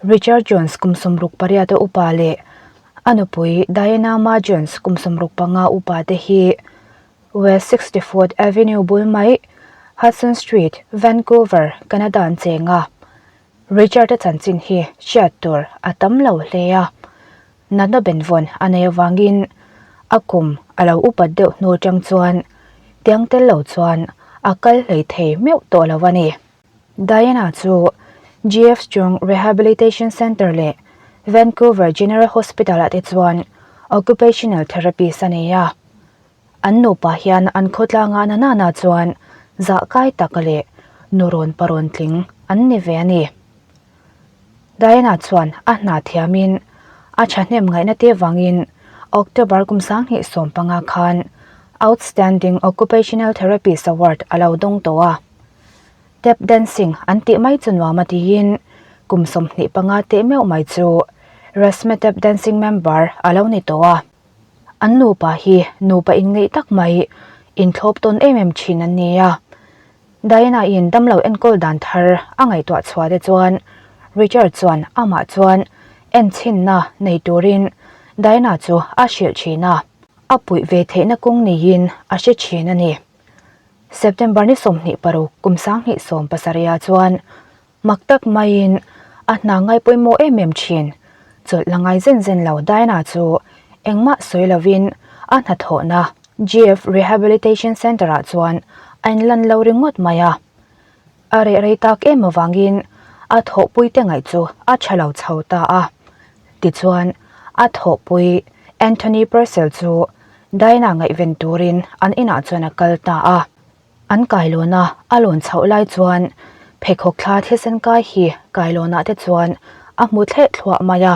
Richard Jones kum 68 a upa leh a nupui Diana Ma Jones kum 65 upa te hi West 64th Avenue bul mai Hudson Street, Vancouver, Canada an cheng a. Richard-a chanchin hi hriat tur a tam lo hle a, natna benvawn a nei avangin a kum a lo upat deuh hnu atang chuan tiang tel lo chuan a kal hlei thei meuh tawh lo a ni. Diana chu GF Strong Rehabilitation Centre leh Vancouver General Hospital-ah te chuan occupational therapist a nei a. An nupa hian an khawtlanga na nana chuan zah kai tak leh nurawn parawn tling an ni ve a ni. Diana chuan a hna thiamin a thahnem ngaihna te vangin October kum 2015 khan Outstanding Occupational Therapist Award a lo dawng tawh a. Tap dancing an tih mai chu nuam a tiin kum 25 teh meuh mai chu Rasme Tap Dancing member a lo ni tawh a. An nupa hi nupa inngeih tak mai inthlawp tawn em em thin an ni a. Diana-in damlo enkawl dan thar a ngaihtuah chhuah te chuan Richard chuan amah chuan enchhinna nei turin Diana chu a hrilh thin a, a puih ve theihna kawng niin a hre thin a ni. September ni 26 kum 2017 ah chuan Mak tak maiin a hna ngai pawimawh em em thin. Chawlh la ngai zen zen lo Diana chu engmah sawi lovin a hnathawhna GF Rehabilitation Centre ah chuan a inlan lo ringawt mai a. A reh rei tak em avangin a thawhpui te ngaih chu a tha lo chho ta a. Tichuan a thawhpui Anthony Purcell chu Diana ngaihven turin an inah chuan a kal ta a. An kailawn a, a lawn chhoh lai chuan pheikhawk thla thisen kai hi kailawnah te chuan a hmu thleh thluah mai a,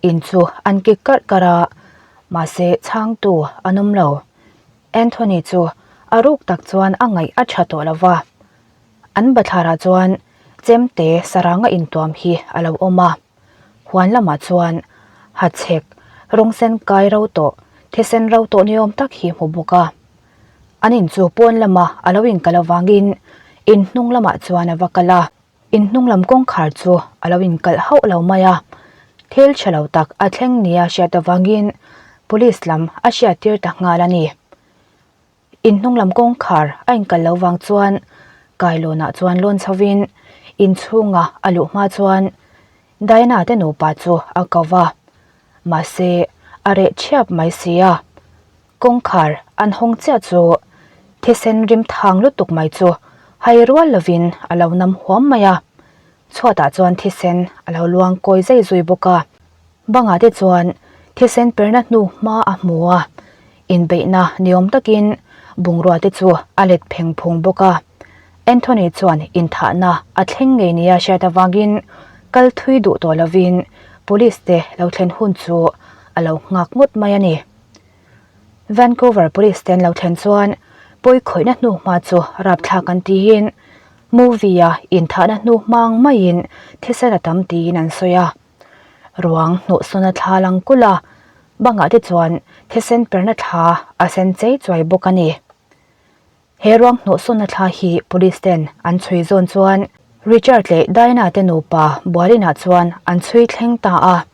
in chu an kik karh karh a, mahse chhangtu an awm lo. Anthony chu a ruk tak chuan a ngaih a tha tawh lo va, an bathlarah chuan chemte saranga intuam hi a lo awm a, huan lamah chuan hachhek rawng sen kai ro tawh thisen ro tawh ni awm tak hi hmu bawk a. An in chu pawn lama a lo inkal avangin in hnung lamah chuan a va kal a, in hnung lam kawngkhar chu a lo inkalh hauh lo mai a. Thil tha lo tak a thleng nia hriat avangin police lam a hriattir ta nghal a ni. In hnung lam kawngkhar a inkalh lo vang chuan kailawnah chuan lawn chhovin in chhunga a luh hma chuan Diana te nupa chu a ko va, mahse a reh thiap mai si a. Kawngkhar an hawng chiah chu thisen rim thang lutuk mai chu hai rual lovin a lo nam huam mai a, chhuatah chuan thisen a lo luang kawi zai zui bawk a. Bangah te chuan thisen perna hnu hma a hmu a, inbeihna ni awm takin bungrua te chu a let pheng phung bawk a. Anthony chuan inthahna a thleng ngei nia hriat avangin kal thui duh tawh lovin police te lo thlen hun chu a lo nghak ngawt mai a ni. Vancouver Police te an lo thlen chuan pawi khawihna hnu hma chu rapthlak an tiin movie-a inthahna hnu hmang maiin thisen a tam tiin an sawi a. Ruang hnawhsawn a thla lang kulh a, bangah te chuan thisen perna thla a sen chei chuai bawk a ni. He ruang hnawhsawnna thla hi police ten an chhui zawn chuan Richard leh Diana te nupa Bualinah chuan an chhui thleng ta a.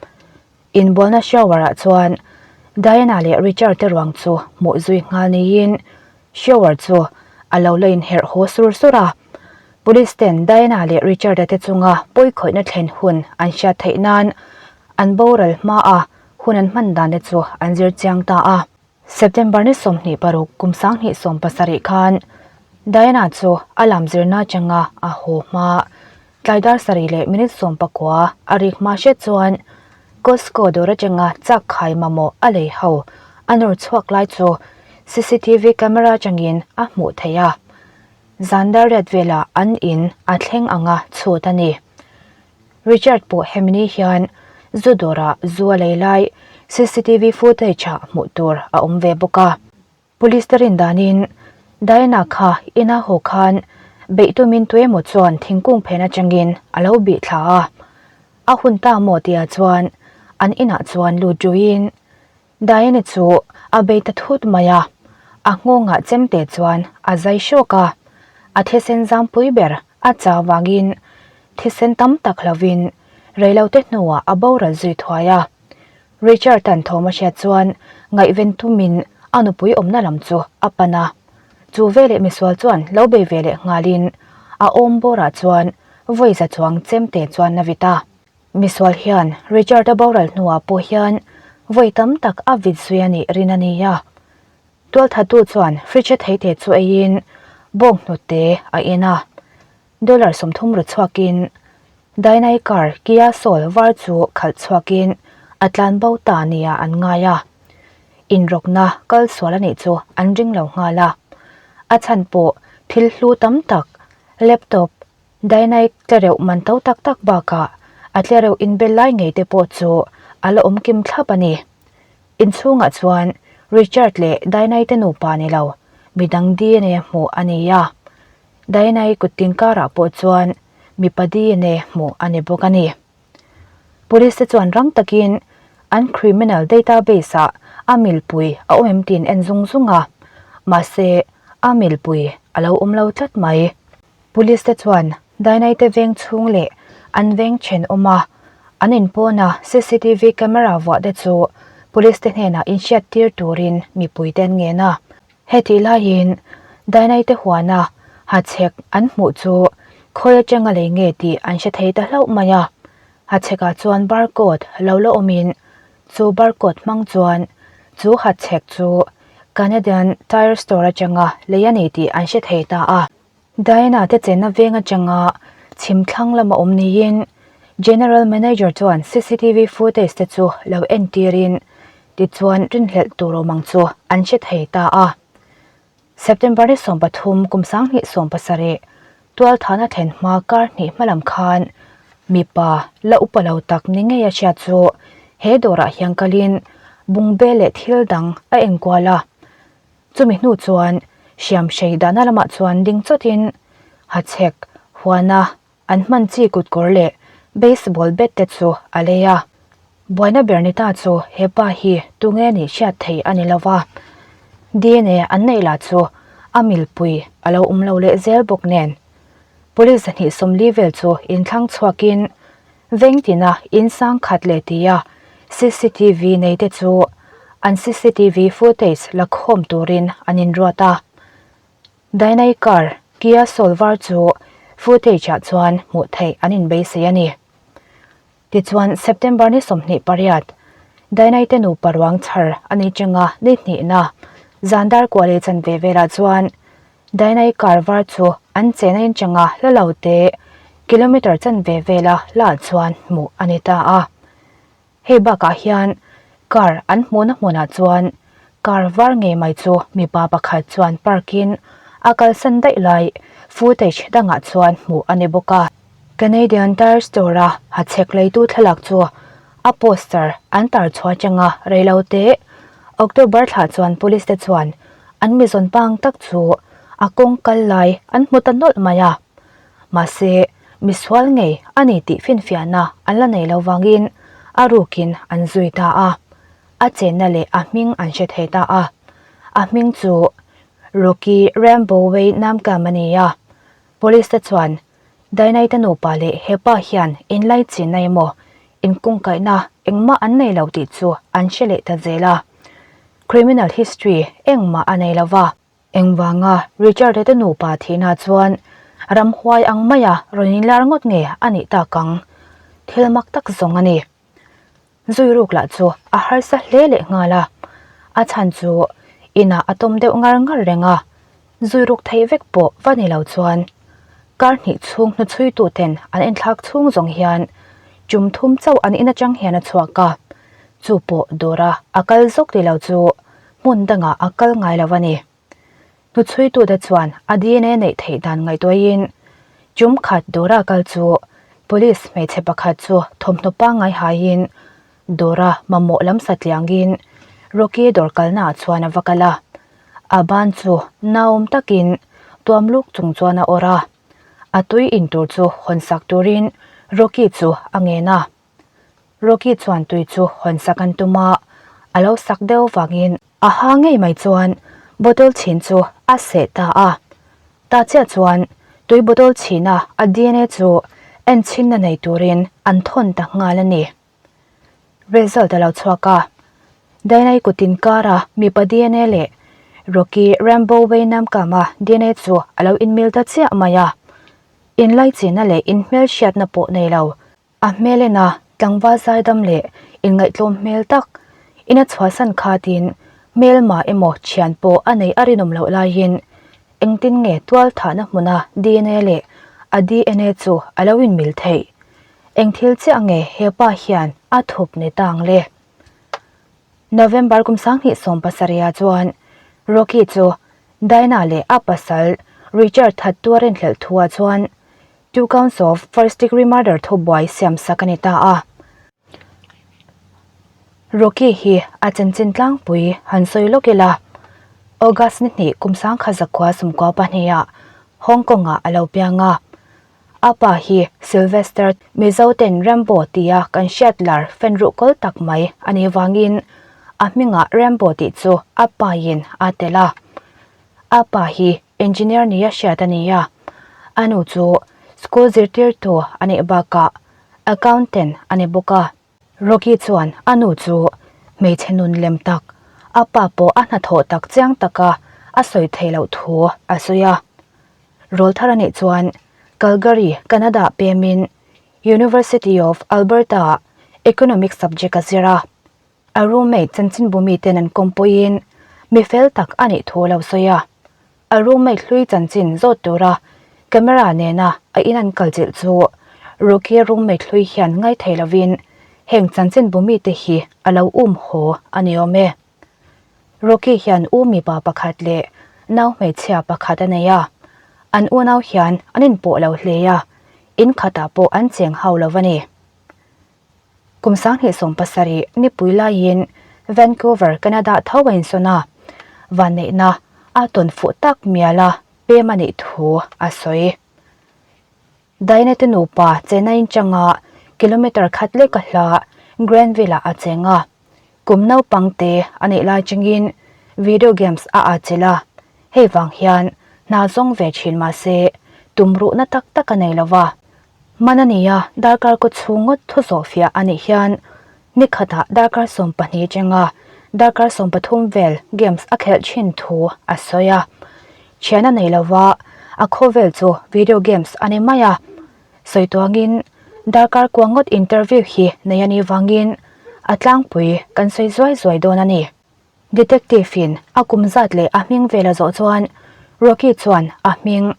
Inbualna shower ah chuan Diana leh Richard te ruang chu hmuh zui nghal niin shower chu a lo la inherh haw sur sur a. Police ten Diana leh Richard-a te chunga pawikhawihna thlen hun an hriat theih nan an boral hma a hun an hman dan te chu an zir chiang ta a. September ni 26 kum 2017 khan Diana chu a lam zirna atanga a haw hma tlai dar sarih leh minute 19 a rik hma hriat chuan Costco dawr atanga chak khai mamawh a lei ho a nawr chhuak lai chu CCTV camera atangin a hmuh theih a. Zan dar riat velah an in a thleng anga chhut a ni. Richard pawh hemi ni hian zu dawrah zu a lei lai CCTV footage ah hmuh tur a awm ve bawk a. Police te rin danin Diana kha ina haw khan beih tumin tuemaw chuan thingkung phen atangin a lo bih thla a. A hun ta maw tia chuan an inah chuan lut ruiin Diana chu a bei ta thut mai a, a nghawngah chemte chuan a zai hrawk a, a thisen zampui ber a chau vangin thisen tam tak lovin. Reilote hnuah a boral zui thuai a. Richard-a'n thawm a hriat chuan ngaihven tumin a nupui awmna lam chu a pan a. Chu veleh misual chuan lo bei ve leh nghalin a awm bawrah chuan vawi za chuang chemte chuan a vit a. Misual hian Richard-a boral hnuah pawh hian vawi tam tak a vit zui a nih rin a ni a. Tualthattu chuan fridge a theite chu eiin bawnghnute a in a. Dollar 30 ru chhuakin Dainai car Kia Soul var chu khalh chhuakin a tlan bo ta nia an ngai a. Inrawkna kal sual a nih chu an ring lo nghal a. A chhan pawh thil hlu tam tak, laptop, Dainai tlereuh man to tak tak bakah a tlereuh inbel lai ngei te pawh chu a la awm kim thlap a ni. Inchhungah chuan Richard leh Dainai te nupa ni lo, midang DNA hmuh a ni a. Dainai kuttin karah pawh chuan mipa DNA hmuh a ni bawk a ni. Police te chuan rang takin an criminal database ah a milpui a awm em tiin en zung zung a, mahse a milpui a lo awm lo tlat mai. Police te chuan Dainai te veng chhung leh an veng thenawm a, an inpawna cctv camera vuah te chu police te hnenah inhriat tir turin mipui te an ngen a. Hetih laiin Dainai te huana hachhek an hmuh chu khawi atanga lei nge tih an hre thei ta hlauh mai a. Hachhekah chuan barcode lo la awmin chu barcode hmang chuan chu hachhek chu Canadian Tire Store atanga lei a ni tih an hre thei ta a. Diana te chenna veng atanga chhim thlang lama awm niin General Manager chuan cctv footage te chu lo entirin tichuan rinhlelh tur awm ang chu an hre thei ta a. September ni 13 kum 2017 tualthahna thlen hma kar hnih hmalam khan mipa la upa lo tak ni ngei a hriat chu he dawrah hian kalin bungbel leh thil dang a enkual a. Chumi hnu chuan hriamhrei dahna lamah chuan ding chawtin hachhek huana An hman chi kutkawr leh baseball bat te chu a lei a. Buaina ber ni ta chu he pa hi tunge nih hriat thei a ni lo va. DNA an neih lah chu a milpui a lo awm lo leh zel bawk nen. Police 240 vel chu inthlang chhuakin veng tina in sang khat leh tia cctv nei te chu an cctv footage la khawm turin an inruat a. Dainai car Kia Soul var chu footage ah chuan hmuh theih an inbeisei a ni. Tichuan September ni 28, Dainai te nupa ruang chhar a ni changa ni hnihna zan dar kua leh chanve velah chuan Dainai car var chu an chena inchanga hla lo te kilometer chanve vela hla chuan hmuh a ni ta a. Hei bakah hian car an hmuhna hmunah chuan car var ngei mai chu mipa pakhat chuan park in a kalsan daih lai footage dangah chuan hmuh a ni bawk a. Canadian Tire Store a hachhek leitu thlalak chu a poster an tar chhuah atanga reilote October thla chuan police te chuan an mizawn pang tak chu a kawng kal lai an hmu ta nawlh mai a. Mahse, misual ngei a ni tih finfiahna an la nei lo vangin a rukin an zui ta a. A chenna leh a hming an hre thei ta a. A hming chu Rocky Rambo Wei Namkam a ni a. Police te chuan Dainaite nupa leh hepa hian inlaichinna emaw inkungkaihna engmah an nei lo tih chu an hre leh ta zel a. Criminal history engmah a nei lo va. Engvanga Richard-a te nupa thihna chuan ramhuai ang maia rawn inlar ngawt nge a nih tak ang? Thil mak tak zawng a ni. Zui ruk lah chu a harsa hle leh nghal a, a chhan chu inah a tawm deuh ngar ngar reng a, zui ruk theih vek pawh va ni lo chuan kar hnih chhung hnuchhuituten an enthlak chhung zawng hian tum thum chauh an in atang hian a chhuak a, chu pawh dawra a kal zawk ti lo chu hmun dangah a kal ngai lo a ni. Hnuchhuitute chuan a DNA neih theih dan ngaihtuahin tum khat dawra kal chu police hmeichhe pakhat chu thawmhnaw pangngai haiin dawra mamawh lam satliangin Rocky dawr kalnaah chuan a va kal a. A ban chu naawm takin tuam luk chung chuan a awrh a. A tui in tur chu hawnsak turin Rocky chu a ngen a. Rocky chuan tui chu hawn sak an tum a, a lo sak deuh vangin a ha ngei mai chuan bottle chhin chu a seh ta a. Ta chiah chuan tui bottle chhina a DNA chu Enchhinna nei turin an thawn ta nghal a ni. Result a lo chhuak a. Diana-i kut inkara mipa dna leh Rocky Rambo Wainamkama dna chu a lo inmil ta chiah mai a. Inlaichinna leh inhmelhriatna pawh nei lo. A hmel ena tlangval zaidam leh inngaihtlawm hmel tak ina chhuahsan khatin hmelma emaw thian pawh a neih a rinawm loh laiin engtin nge tual thahna hmuna dna leh a dna chu a lo inmil theih? Eng thil chiah nge hepa hian a thup ni ta ang le? November kum 2017 ah chuan Rocky chu Diana leh a pasal Richard thattu a rinhlelh thuah chuan Two counts of first degree murder thubuai siamsak a ni ta a. Rocky hi a chanchin tlangpui han sawi lawk ila, August ni hnih kum 1992 ah Hong Kong ah a lo piang a. A pa hi Sylvester Mizo ten Rambo tia kan hriat lar fan ruhkawl tak mai a nih vangin a hmingah Rambo tih chu a pain a tel a. A pa hi Engineer nia hriat a ni a, a nu chu school zirtirtu a nih bakah accountant a ni bawk a. Rocky chuan a nu chu hmeichhe nun lem tak, a pa pawh a hnathawh tak chiang taka a sawi theih loh thu a sawi a. Rawlthar a nih chuan Calgary, Canada pemin University of Alberta-ah Economics subject a zir a. A roommate chanchinbu miten an kawm pawhin mi fel tak a nih thu a lo sawi a. A roommate hlui chanchin zawt tura camera nena a in an kal chilh chu Rocky roommate hlui hian ngaithei lovin heng chanchinbu mite hi a lo um haw a ni awm e. Rocky hian u mipa pakhat leh nau hmeichhia pakhat a nei a, an unau hian an inpawh lo hle a, in khatah pawh an cheng hau lo a ni. Kum 2017 nipui laiin Vancouver, Canada tho a insawn a, vanneihna a tawn fuh tak mial a pem a nih thu a sawi. Diana te nupa Chennai inchanga kilometre khat lek a hla Granville-ah a cheng a, kum naupang te a nih lai chungin video games a atchilh a, hei vang hian hna zawng ve thin mah se tumruhna tak tak a nei lo va. Hman a ni a, darkar kaw chhung ngawt thu zawhfiah a nih hian ni khatah darkar 12 chenga darkar 13 vel games a khelh thin thu a sawi a. Thian a nei lova, a khawvel chu video games a ni mai a. Sawi tuangin darkar kua ngawt interview hi nei a nih vangin a tlangpui kan sawi zuai zuai dawn a ni. Detective in a kum zat leh a hming vel a zawh chuan Rocky chuan a hming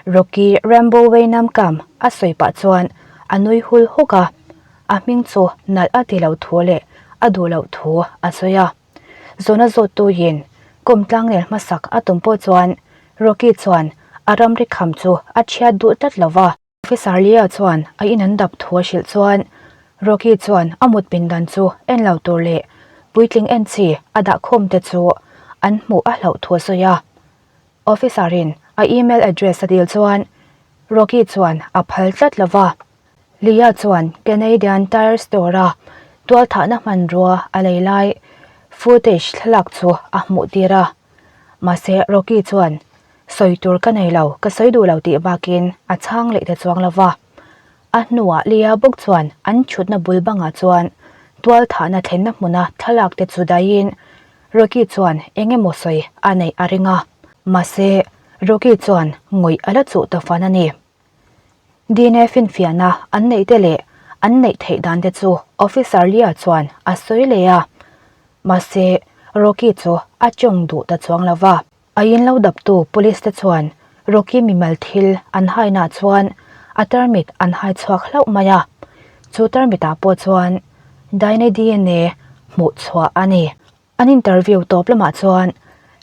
Rocky Rambo Wainamkam a sawi pah chuan a nui hul huk a, a hming chu nalh a ti lo thu leh a duh loh thu a sawi a. Zawhna zawttuin kum tlangnel hmasak a tum pawh chuan Rocky chuan a ramri kham chu a chhiat duh tlat lo va. Officer Lia chuan a in an dap thu a hrilh chuan Rocky chuan a mut pindan chu en lo tur leh puitling en chi a dah khawm te chu an hmuh a hlauh thu a sawi a. Officer in a email address a dil chuan Rocky chuan a phal tlat lo va. Lia chuan Canadian Tire Store a tualthahna hmanrua a lei lai footage thlalak chu a hmuh tir a. Mahse Rocky chuan Sawi tur ka nei lo, ka sawi duh lo tih bakin a chhang leh ta chuang lo va. A hnuah Lia bawk chuan an chhutna bul bangah chuan tual thahna thlenna hmuna thlalak te chu daihin Rocky chuan eng emaw sawi a neih a ring a. Mahse, Rocky chuan ngawih a la chuh ta fan a ni. Dna finfiahna an neih te leh an neih theih dan te chu Officer Lia chuan a sawi leh a. Mahse, Rocky chu a chawng duh ta chuang lo va. A in lo daptu police te chuan Rocky mimal thil an hainaah chuan a tarmit an hai chhuak hlauh mai a, chu tarmitah pawh chuan Diana dna hmuh chhuah a ni. An interview tawp lamah chuan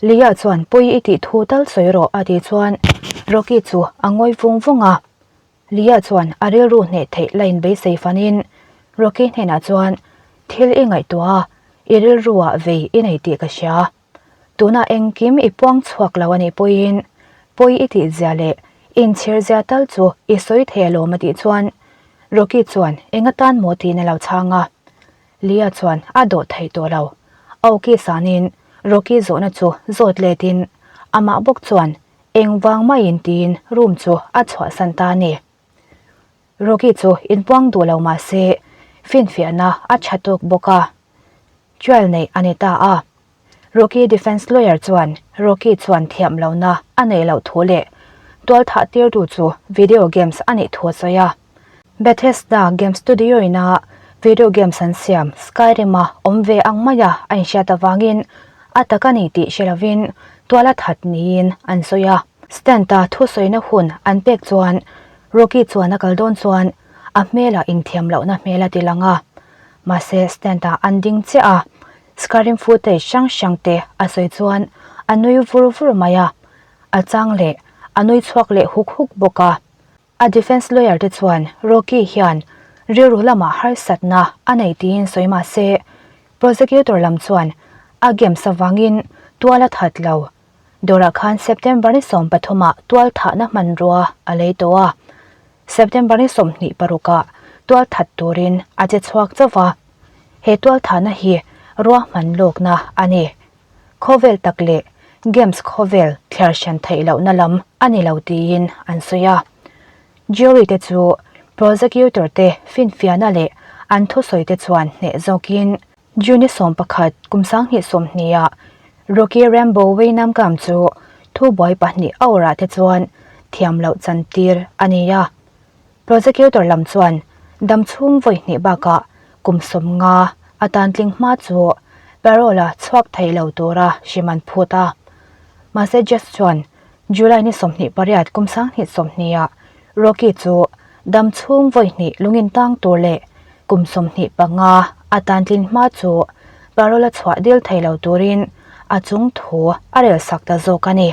Leah chuan pawi i tih thu tal sawi rawh a tih chuan Rocky chu a ngawi vung vung a. Leah chuan a rilru hneh theih la inbeisei fanin Rocky hnenah chuan thil i ngaihtuah a, i rilruah vei i nei tih ka hria. Tunah engkim i puang chhuak lo a nih pawhin pawi i tih zia leh inchhir zia tal chu i sawi thei alawm a tih chuan Rocky chuan eng atan maw tiin a lo chhang a. Leah chuan a dawh thei tawh lo. A awki sanin Rocky zawhna chu zawt letin amah bawk chuan engvang maiin tiin room chu a chhuahsan ta a ni. Rocky chu inpuang duh lo mah se finfiahna a tha tawk bawk a, trial neih a ni ta a. Rocky defence lawyer chuan Rocky chuan thiam lohna a neih loh thu leh tualthah tirtu chu video games a nih thu a sawi a. Bethesda game studio ina video games an siam Skyrim a awm ve ang maia a inhriat avangin a tak a ni tih hre lovin tual a that niin an sawi a. Stand-a thusawina hun an pek chuan Rocky chuan a kal dawn chuan a hmelah inthiam lohna hmel a ti lang a. Mahse stand-ah an ding chiah a, Skyrim footage hrang hrang te a sawi chuan a nui vur vur mai a, a chang leh a nui chhuak leh huk huk bawk a. A defence lawyer te chuan Rocky hian rilru lamah harsatna a nei tiin sawi mah se, prosecutor lam chuan a games avangin tual a that lo. Dawrah khan September ni 13 ah tual thahna hmanrua a lei tawh a, September ni 26 ah tual that turin a che chhuak chauh va. He tual thahna hi ruahman lawkna a ni. Khawvel tak leh games khawvel thliar hran theih lohna lam a ni lo tiin an sawi a. Jury te chu prosecutor te finfiahna leh an thusawi te chuan hneh zawkin June 11 kum 2020 ah Rocky Rambo Wainamkam chu thubuai pahnih a awrah te chuan thiam loh chantir a ni a. Prosecutor lam chuan dam chhung vawi hnih bakah kum 50 a tan tling hma chu parole a chhuak thei lo tura hrim an phut a. Mahse judge chuan July ni 28 kum 2020 ah Rocky chu dam chhung vawi hnih lungin tang tur leh kum 25 a tan tlin hma chu parole a chhuah dil thei lo turin a chung thu a rel sak ta zawk a ni.